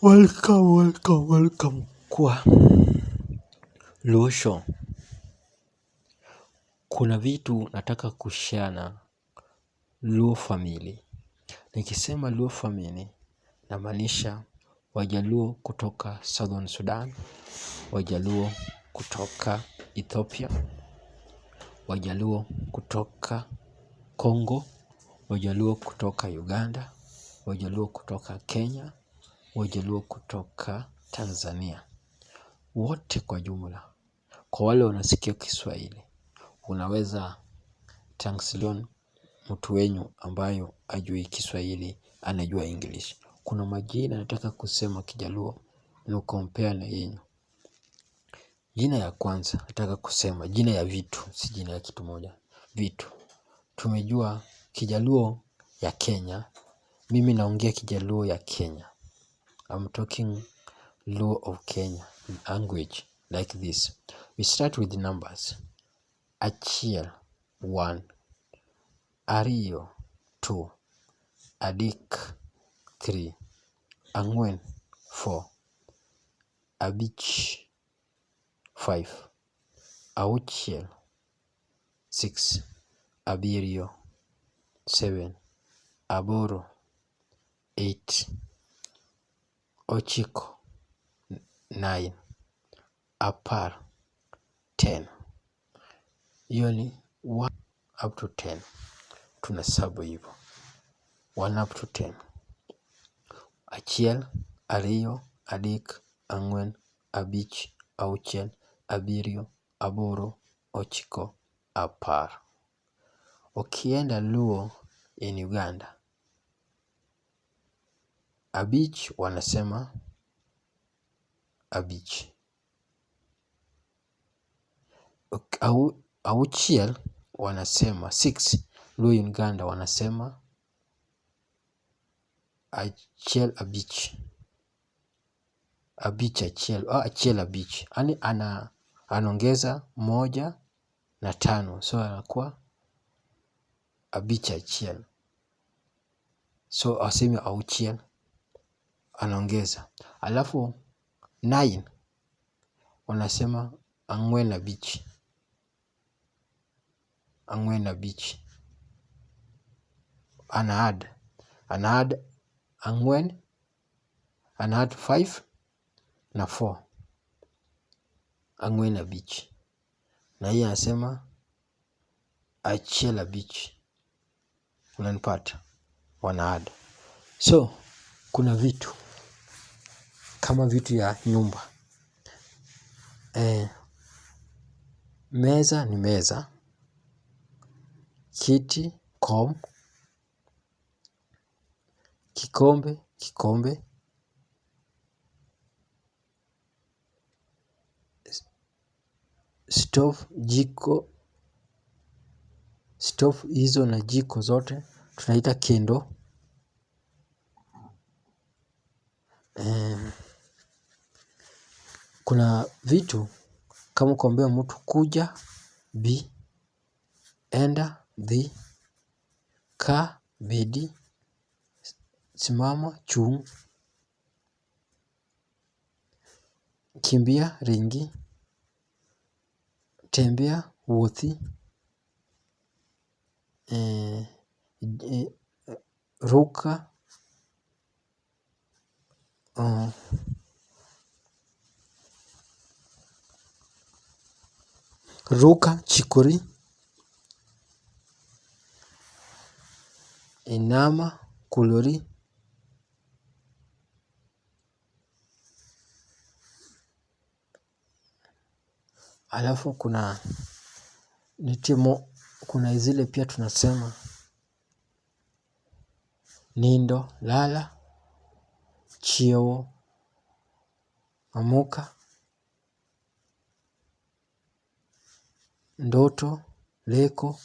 Welcome, welcome, welcome kwa Luo Show. Kuna vitu nataka kushare na Luo family. Nikisema Luo family namaanisha Wajaluo kutoka Southern Sudan, Wajaluo kutoka Ethiopia, Wajaluo kutoka Congo, Wajaluo kutoka Uganda, Wajaluo kutoka Kenya, Wajaluo kutoka Tanzania. Wote kwa jumla. Kwa wale wanasikia Kiswahili, unaweza translate mtu wenyu ambayo ajui Kiswahili anajua English. Kuna majina nataka kusema Kijaluo ni compare na yenyu. Jina ya kwanza nataka kusema jina ya vitu, si jina ya kitu moja. Vitu. Tumejua Kijaluo ya Kenya. Mimi naongea Kijaluo ya Kenya. I'm talking Luo of Kenya language like this. We start with numbers. Achiel, one. Ariyo, two. Adek, three. Ang'wen, four. Abich, five. Auchiel, six. Abiriyo, seven. Aboro, eight. Ochiko, nine. Apar, 10. Hiyo ni 1 up to 10. Tunahesabu hivyo 1 up to 10. Achiel, ariyo, adek, ang'wen, abich, auchiel, abiriyo, aboro, ochiko, apar. Ukienda Luo in Uganda, abich wanasema abich. Auchiel wanasema six. Luo Uganda wanasema achiel abich. Abich achiel, achiel abich. Yaani anaongeza moja na tano, so anakuwa abich achiel. So asemi auchiel, anaongeza. Alafu nine wanasema ang'wen abich. Ang'wen abich. Ana add. Ana add ang'wen, ana add five na four. Ang'wen abich. Na hii anasema achiel abich. Unanipata? Wana add. So kuna vitu kama vitu ya nyumba. Meza ni meza. Kiti kom. Kikombe kikombe. Stove jiko. Stove hizo na jiko zote tunaita kendo. Kuna vitu kama kuambia mtu kuja bi, enda dhi, kaa bedi, simama chung', kimbia ringi, tembea wuothi, ruka, ruka chikori, inama kulori, alafu kuna nitimo, kuna zile pia tunasema nindo, lala, chiewo, amuka, ndoto, leko.